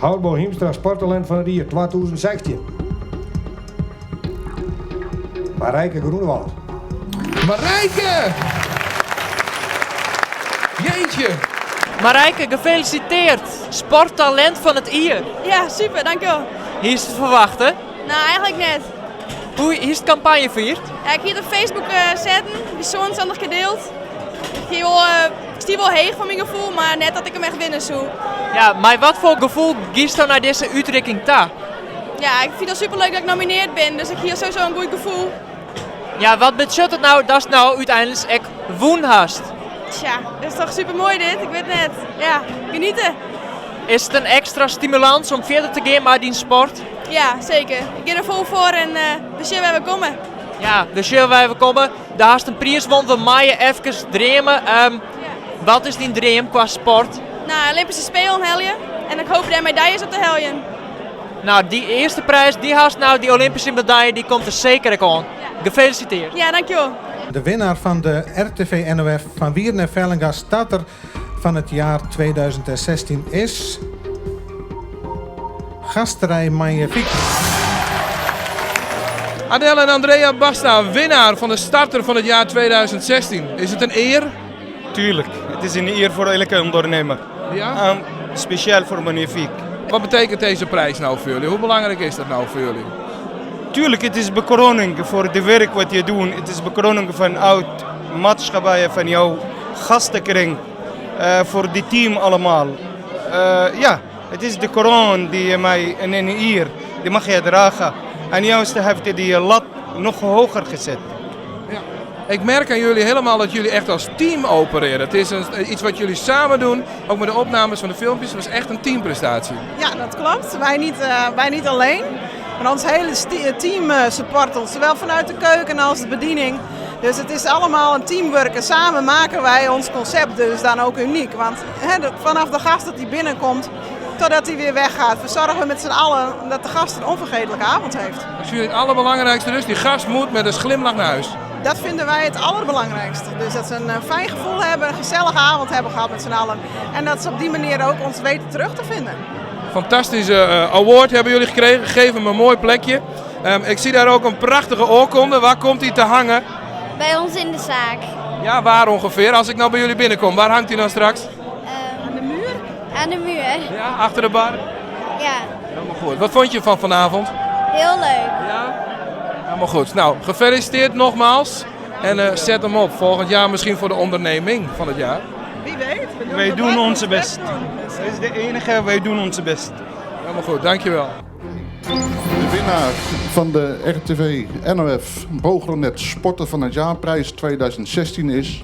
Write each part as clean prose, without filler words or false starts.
Houtbouw Hiemstra Sporttalint fan it jier 2016. Marijke Groenewoud. Marijke! Jeetje! Marijke, gefeliciteerd! Sporttalint fan it jier. Ja, super, dankjewol. Hiest it ferwachte? No, eigentlik net. Hoe hiest kampanje fierd? Ja, ik hie it op Facebook uh, setten, by 77 kear dield. Ik, hie wol, uh, ik stie wol heech foar myn gefoel, mar net dat ik him echt winne soe. Ja, mei watfoar gefoel giesto nei dizze útrikking ta? Ja, ik fyn it super leuk dat ik nominearre bin, dus ik hie sowieso in goed gefoel. Ja, wat betsjut it no datst no úteinlik ek wûn hast? Tsja, dat is toch super moai dit? Ik wit net. Ja, geniete. Is it in ekstra stimulans om fierder te gean mei dyn sport? Ja, seker. Ik gean der fol foar en uh, we sjogge wêr't we komme. Ja, we sjogge wêr't we komme. Do hast in priis wûn, we meie efkes dreame. Um, ja. Wat is dyn dream kwa sport? Nou, Olympische Spelen helje. En ik hoop dêr medaljes op te heljen. No, dy earste priis, dy hast no, dy Olympyske medalje, dy komt der seker ek oan. Gefeliciteerd. Ja, dankjewol. De winnaar van de RTV NOF van Wieren en Vellinga starter van het jaar 2016 is... Gasterij Magnifiek. Adele en Andrea Basta, winnaar van de starter van het jaar 2016. Is het een eer? Tuurlijk, het is een eer voor elke ondernemer. Ja? En speciaal voor Magnifiek. Wat betekent deze prijs nou voor jullie? Hoe belangrijk is dat nou voor jullie? Tuurlijk, het is bekroning voor het werk wat je doet. Het is bekroning van oud maatschappij, van jouw gastenkring. Uh, voor die team allemaal. Uh, ja, het is de kroon die je mij in een eer, die mag je dragen. En juist heeft die lat nog hoger gezet. Ja. Ik merk aan jullie helemaal dat jullie echt als team opereren. Het is een, iets wat jullie samen doen, ook met de opnames van de filmpjes. Het was echt een teamprestatie. Ja, dat klopt. Wij niet, uh, wij niet alleen. Maar ons hele team support ons, zowel vanuit de keuken als de bediening. Dus het is allemaal een teamwork en samen maken wij ons concept dus dan ook uniek. Want he, vanaf de gast dat die binnenkomt totdat hij weer weggaat, verzorgen we met z'n allen dat de gast een onvergetelijke avond heeft. Dat is jullie het allerbelangrijkste dus, die gast moet met een glimlach naar huis. Dat vinden wij het allerbelangrijkste. Dus dat ze een fijn gevoel hebben, een gezellige avond hebben gehad met z'n allen. En dat ze op die manier ook ons weten terug te vinden. Fantastische uh, award hebben jullie gekregen. Geef hem een mooi plekje. Um, ik zie daar ook een prachtige oorkonde. Waar komt die te hangen? Bij ons in de zaak. Ja, waar ongeveer? Als ik nou bij jullie binnenkom, waar hangt hij dan straks? Um, aan de muur. Aan de muur. Ja, achter de bar? Ja. Helemaal goed. Wat vond je van vanavond? Heel leuk. Ja? Helemaal goed. Nou, gefeliciteerd nogmaals. En uh, zet hem op. Volgend jaar misschien voor de onderneming van het jaar. Wie weet. We doen wij doen onze best. Dat is de enige, wij doen onze best. Helemaal goed, dankjewel. De winnaar van de RTV NOF Bogronet Sporter van het Jaarprijs 2016 is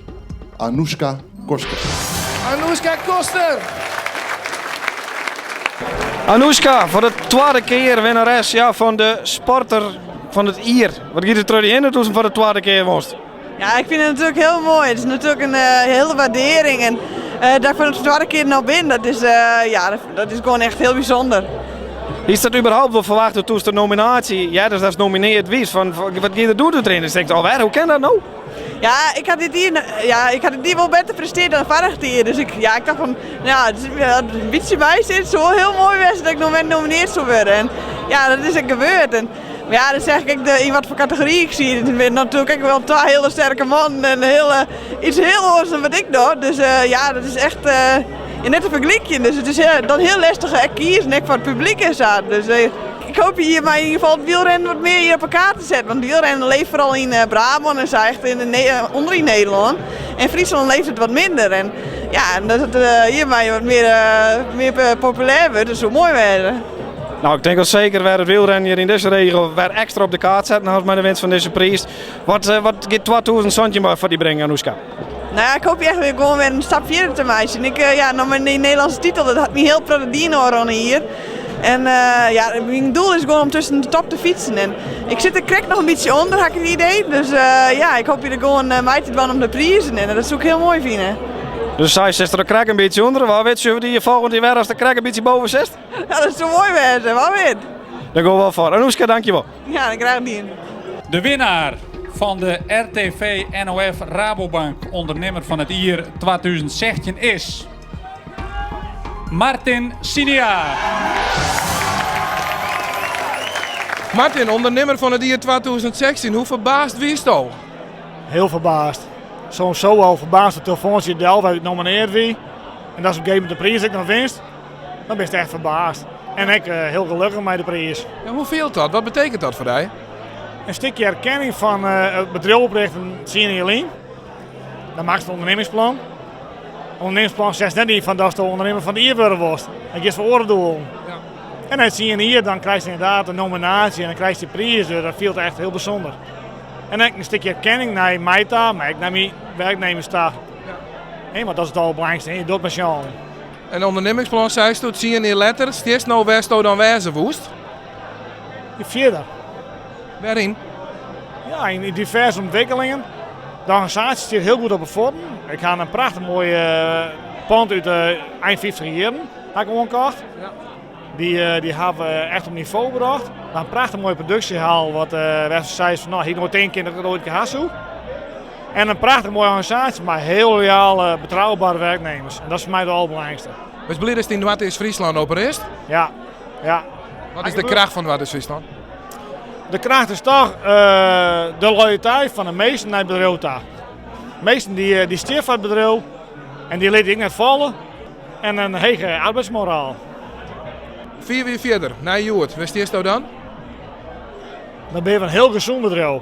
Anouska Koster. Anouska Koster! Anouska, foar de twadde kear winnares ja, fan de sporter fan it jier. Wat giet der troch dy hinne doe'tst foar de twadde kear wûnst? Ja, ik fyn it natuerlik hiel moai. It is natuerlik in uh, hiele wurdearring. En uh, dat ik foar de twadde kear no bin, dat is, uh, ja, dat is gewoan echt hiel bysûnder. Hiest dat überhaupt wol ferwachte doe'tst de nominaasje, ja, dus datst nominearre wiest, fan, wat gie der doe deryn? Dus tinkst alwer, hoe kin dat no? Ja, ik ha dit jier, ja, ik ha dit jier wol better prestearre dan foarich jier. Dus ik, ja, ik tocht fan, ja, it in bytsje by sit, soe wol hiel moai wêze dat ik noch wer nominearre soe wurde. En ja, dat is ek gebeurd. En, mar ja, dan seach ik ek de, yn watfoar kategory ik siet. It binne natuerlik ek wol twa hiele sterke mannen en hiel, yts hiel oars dan wat ik doch. Dus uh, ja, dat is echt uh, net te fergelykjen. Dus it is dan hiel lestich ek kiezen, ek foar it publyk en sa. Dus uh, ik hoopje hjirmei yn ieder gefal it wielrennen wat mear hjir op 'e kaart te setten. Want wielrennen leeft foaral yn Brabân en sa, echt yn de, ûnder yn Nederlân. En Fryslân leeft it wat minder. En ja, en dat it hjirmei wat mear, mear populêr wurdt, dat soe moai wêze. No, ik tink wol seker wer it wielrennen hjir yn dizze regio wer ekstra op de kaart setten hast mei de winst fan dizze priis. Wat, wat giet 2017 foar dy bringe, Anouska? No ja, ik hoopje echt wer gewoan wer in stap fierder te meitsjen. Ik, ja, noch mei dy Nederlânske titel, dat hat my hiel protte dien ôfrûne jier. En uh, ja, myn doel is gewoan om tusken de top te fytsen. En ik sit der krekt noch in bytsje ûnder, ha ik it idee. Dus uh, ja, ik hoopje der gewoan uh, mei te dwaan om de prizen. En dat soe ik hiel moai fine. Dus sy sitst der krekt in bytsje ûnder. Wa wit, sjogge we dy folgjend jier wer ast der krekt in bytsje boven sitst? Ja, dat soe moai wêze, wa wit. Dêr gean we wol foar. Anouska, dankjewol. Ja, dan graach dien. De winnaar fan de RTV NOF Rabobank Ûndernimmer fan it jier 2016 is. Martin Sinia. Martin, ûndernimmer fan it jier 2016, hoe ferbaasd wiesto? Hiel ferbaasd. Sowieso al ferbaasd de telefoantsje del wêr't ik nominearre wie. En dat is op in gegeven momint de priis ek noch winst. Dan bist echt ferbaasd. En ek hiel gelokkich mei de priis. Ja, hoe fielt dat? Wat betekent dat foar dy? In stikje erkenning fan it bedriuw oprjochten tsien jier lyn. Dan makkest in ûndernimmingsplan. Ûndernimmingsplan setst net yn fan datsto ûndernimmer fan it jier wurde wolst. Dan giest foar oare doelen. Ja. En nei tsien jier dan krijst ynderdaad in nominaasje en dan krijst dy priis. Dus dat fielt echt hiel bysûnder. En ek in stikje erkenning nei my ta, mar ek nei myn wurknimmers ta. Ja. Hey, want dat is it alderbelangrykste, je docht mei syn allen. In ûndernimmingsplan seisto, tsien jier letter, stiest no wêr'tsto dan wêze woest? Fierder. Wêryn? Ja, yn diverse ûntwikkelingen. De organisaasje stiet hiel goed op 'e fuotten. Ik ha in prachtich moai pand út de ein 50 jierren ha ik oankocht. Ja. Dy, dy hawwe we echt op nivo brocht. In prachtich moaie produksjehal, wat wêr't se sei fan, no, hie ik noait tinke kind dat ik it oait ha soe. En in prachtich moaie organisaasje mei hiel loyale, betroubere wurknimmers. En dat is foar my it alderbelangrykste. Bist bliid datst yn Noardeast-Fryslân operearrest? Ja, ja. Wat is de kracht fan Noardeast-Fryslân? De kracht is toch de loyaliteit fan de minsken nei it bedriuw ta. Minsken dy, dy stean foar it bedriuw en dy litte ek net falle. En in hege arbeidsmoraal. Fiif jier fierder, nei hjoed, wêr stiesto dan? Dan binne we in hiel gesûn bedriuw.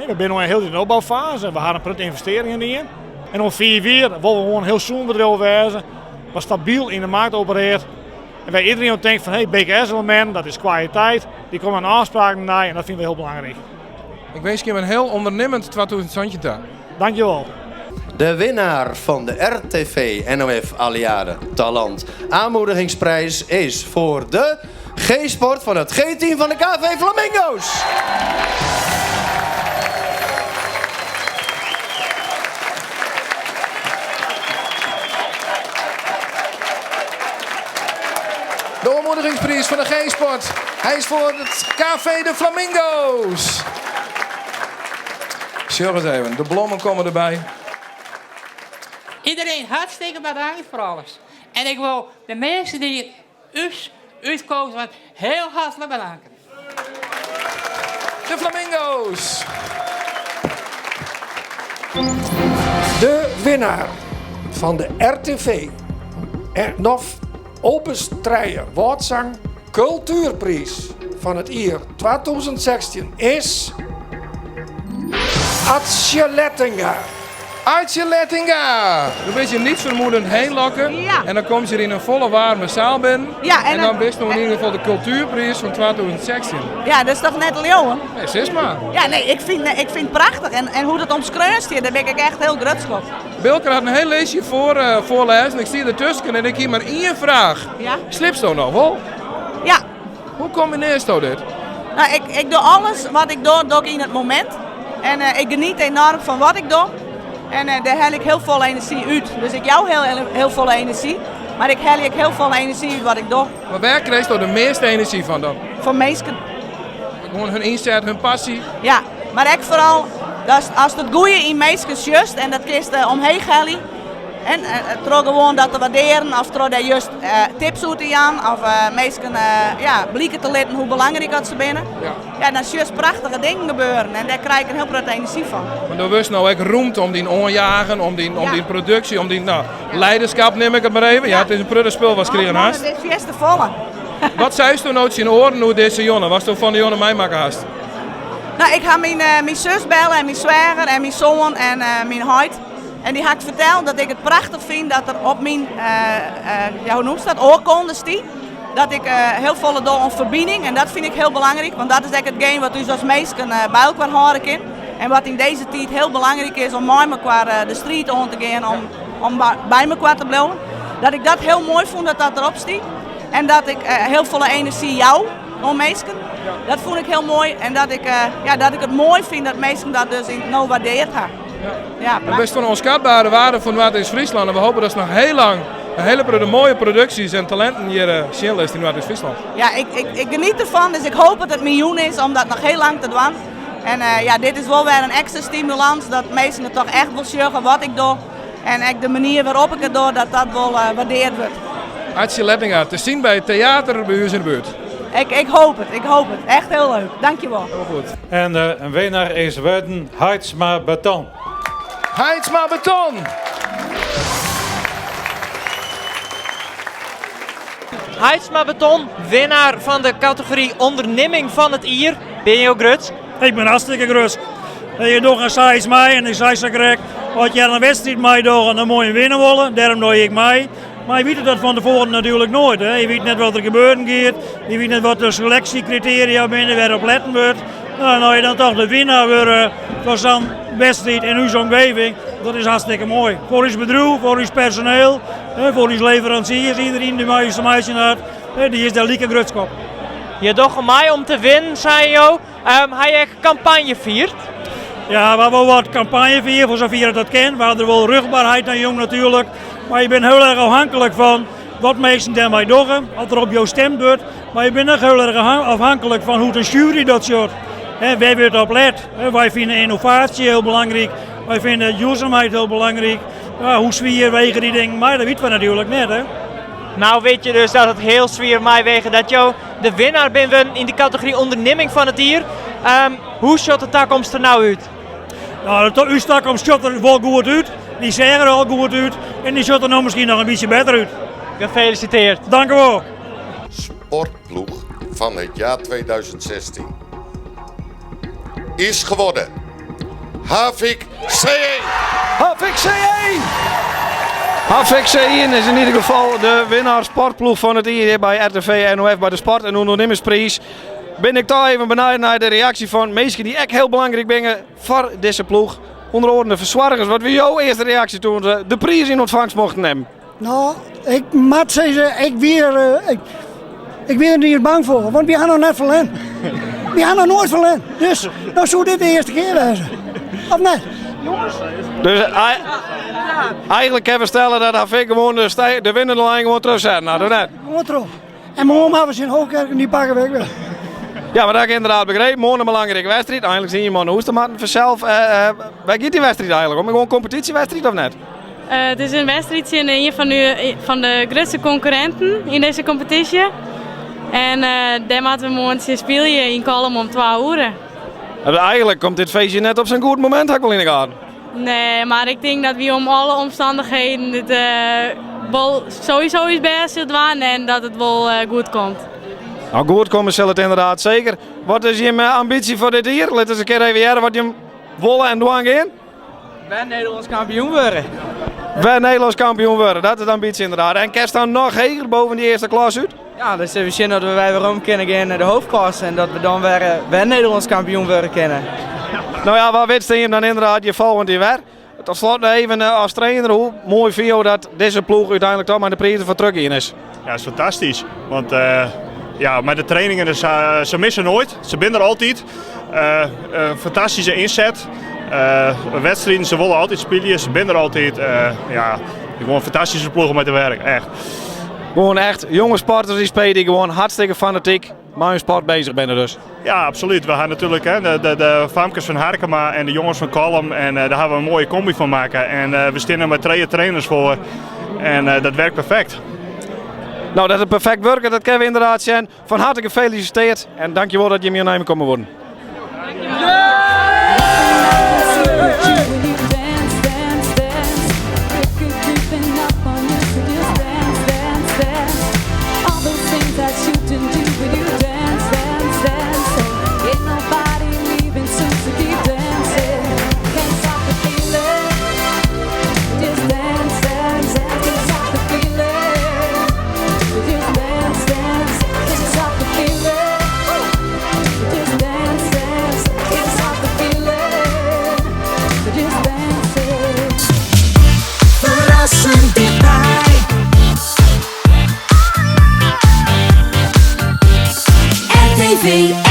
We binne no hiel yn de opboufase. We ha in protte ynvestearringen dien. En oer fiif jier wolle we gewoan in hiel sûn bedriuw wêze, wat stabyl yn de markt opereart. En wêr iderien oan tinkt fan hey, BKS-elementen, dat is kwaliteit, dy komme oan ôfspraken nei en dat fine we hiel belangryk. Ik winskje jim in hiel ûndernimmend 2017 ta. Dankjewol. De winnaar fan de RTV NOF Alliade Talant Aanmoedigingsprijs is foar de G-sport fan it G-team fan de KV Flamingo's. De oanmoedigingspriis fan de G-sport. Hy is foar it KV de Flamingo's. Sjoch ris even, de blommen komme derby. Iedereen hartstikke bedankt foar alles. En ik wol de minsken dy't ús útkozen hawwe hiel hartlik bedanke. De Flamingo's! De winnaar fan de RTV NOF Opus Trije Wâldsang Kultuerpriis fan it jier 2016 is Atsje Lettinga. Atsje Lettinga! Do bist hjir niets vermoedend heen lokke en dan komst hjir yn in folle waarme saal binnen Ja, en en dan bist no yn ieder gefal de kultuerpriis fan 2016. Ja, dat is toch net leauwen? Nee, sis mar. Ja, nee, ik fyn, ik fyn it prachtich. En, en hoe't it omskreaun stiet, dêr bin ik echt hiel grutsk op. Bilker hat in hiel listje foar, eh, foarlêzen. Ik stie dertusken en ik hie mar ien fraach. Ja. Sliepsto noch wol? Ja. Hoe kombinearsto dit? Nou, ik, ik doch alles wat ik doch, doch ik yn it momint. En eh, ik geniet enoarm fan wat ik doch. En eh, dêr helje ik hiel folle enerzjy út. Dus ik jou hiel, hiel folle enerzjy, mar ik helje ek hiel folle enerzjy út wat ik doch. Mar wêr krijsto de measte enerzjy fan dan? Fan minsken. Gewoan hun ynset, hun passy? Ja, mar ek foaral datst ast it goede yn minsken sjochst en dat kinst omheech helje. En troch gewoan dat te waardearen of troch dêr just tips oer te jaan of minsken ja, blike te litten hoe belangryk dat se binne. Ja, dan sjochst prachtige dingen gebeuren en dêr krij ik in hiel protte enerzjy fan. Want do wurdst no ek roemd om dyn oanjagen, om dyn, om dyn produksje, om dyn nou, leiderskap nim ik it mar even. Ja, it is in protte spul watst krigen hast. Oh, it is fierste folle. Wat seisto no tsjin oaren oer dizze jûn, watsto fan de jûn meimakke hast? No, ik ha myn, myn sus belle en myn sweager en myn soan en myn heit. En dy ha ik ferteld dat ik it prachtich fyn dat der op myn, ja, hoe noemst dat, oarkonde stiet. Dat ik hiel folle doch oan ferbining en dat fyn ik hiel belangryk, want dat is ek itgene wat ús as minsken by elkoar hâlde kin. En wat yn dizze tiid hiel belangryk is om mei mekoar de striid oan te gean om, om by mekoar te bliuwen. Dat ik dat hiel moai fûn dat dat derop stiet. En dat ik hiel folle enerzjy jou oan minsken. Dat fûn ik hiel moai en dat ik, ja, dat ik it moai fyn dat minsken dat dus no waardeard ha. Ja, Do bist fan ûnskatbere waarde foar Noardeast-Fryslân en we hoopje datst noch hiel lang in hiele protte moaie produksjes en talinten hjir sjen litst yn Noardeast-Fryslân. Ja, ik, ik, ik geniet derfan, dus ik hoop dat it my jûn is om dat noch hiel lang te dwaan. En ja, dit is wol wer in ekstra stimulans dat minsken it toch echt wol sjogge wat ik doch. En ek de manier wêrop't ik it doch, dat dat wol waardeard wurdt. Atsje Lettinga, te sjen by it teater by ús yn de buert. Ik, ik hoop het, ik hoop het. Echt heel leuk. Dankjewel. Helemaal goed. En de winnaar is worden Haitsma Beton. Haitsma Beton! Haitsma Beton, winnaar fan de kategory Ondernimming fan it jier. Binne jo grutsk? Ik bin hartstikke grutsk. Je dogge seis mei en ik sei sa krekt, as je in wedstriid meidogge, dan moatte je winne wolle. Dêrom doch ik mei. Mar je witte dat fan tefoaren natuerlik noait. Hè. Je wit net wat der gebeuren giet, je wit net wat de seleksjekritearia binne, wêr op letten wurdt. Nou, en as je dan toch de winnaar wurde fan sa'n wedstriid yn ús omgeving, dat is hartstikke moai. Foar ús bedriuw, foar ús personeel, foar ús leveransiers, iedereen dy't mei ús te meitsjen hat, dy is dêr like grutsk op. Je dogge mei om te winnen, sei jo. Ha je ek kampanje fierd? Ja, we hawwe wol wat kampanje fierd, foar safier dat kin. We hawwe der wol ruchtberheid oan jûn natuerlik. Mar je binne hiel erch ôfhinklik fan wat minsken dêrmei dogge, oft der op jo stimd wurdt. Mar je binne ek hiel erch ôfhinklik fan hoe't in sjuery dat sjocht. Wêr wurdt op let? Wy fine ynnovaasje hiel belangryk, wy fine duorsumheid hiel belangryk. Hoe swier wege dy dingen mei, dat witte we natuerlik net. Hè? Nou wit je dus dat it hiel swier meiweget dat jo de winnaar binne wurden yn de kategory ûndernimming fan it jier. Hoe sjocht de takomst der no út? Nou, ús takomst sjocht der wol goed út. Dy seach der al goed út en dy sjocht der no miskien noch in bytsje better út. Gefeliciteerd. Dank u wol. Sportploeg van het jaar 2016 is geworden Havik C1. Havik C1! Havik C1 is in ieder geval de winnaar sportploech fan it jier by RTV NOF by de Sport en Ûndernimmerspries. Bin ik toch even benijd nei de reaksje fan minsken dy't ek hiel belangryk binne foar dizze ploech. Under oaren de fersoargers. Wat wie jo earste reaksje doe't se de priis yn ûntfangst mochten nimmen? No, ik moat sizze, ik wie der, eh, ik, ik wie der net bang foar, want wy ha noch net ferlern. Wy ha noch noait ferlern, dus dan soe dit de earste kear wêze. Of net? Dus eigenlik kinne we stelle dat HV gewoan de winnende lijn gewoan trochsetten hat, of net? Gewoan troch. En moarn hawwe we tsjin Hoogkerk en dy pakke we ek wer. Ja, mar dat ik ynderdaad begrepen. Moarn in belangrike wedstriid. Einliks hie je man oer te moatten fansels. Wêr giet dy wedstriid eigenlik om? Gewoan kompetysjewedstriid of net? It is in wedstriid tsjin ien fan de grutste konkurrinten yn dizze kompetysje. En dêr moatte we moarn tsjin spylje yn Kollum om twa oere. Eigenlik komt dit feestje net op sa'n goed momint, ha ik wol yn de gaten. Nee, mar ik tink dat wy om alle omstannichheden it wol sowieso ús bêst sille dwaan en dat it wol goed komt. Nou, goed komme sil it ynderdaad seker. Wat is jim ambysje foar dit jier? Lit ús in kear even hearre wat jim wolle en dwaan gean. Wer Nederlânsk kampioen wurde. Wer Nederlânsk kampioen wurde, dat is de ambysje ynderdaad. En kinst dan noch heger boppe dy earste klas út? Ja, dus we sjen dat we wer werom kinne gean nei de hoofdklasse en dat we dan wer Nederlânsk kampioen wurde kinne. No ja, wa wit stean jim dan ynderdaad hjir folgjend jier wer. Tot slot noch even as trainer, hoe moai fine jo dat dizze ploech úteinlik toch mei de prizen foar trochgien is? Ja, dat is fantastysk. Want ja, mei de trainingen, se misse noait. Se binne der altyd. Fantastyske ynset. Wedstriden, se wolle altyd spylje, se binne der altyd. Ja, gewoan in fantastyske ploech om mei te werken, echt. Gewoan echt jonge sporters dy spylje dy't gewoan hartstikke fanatyk mei hun sport bezich binne dus. Ja, absoluut. We ha natuerlik de, de famkes fan Harkema en de jonges fan Kollum en dêr ha we in moaie komby fan makke. En we steane der mei trije trainers foar en dat werkt perfekt. No, dat it perfekt wurket, dat kinne we ynderdaad sjen. Fan harte gefelisiteerd en dankjewol dat jim hjir nei my komme woenen. Ferrassend tichtby. RTV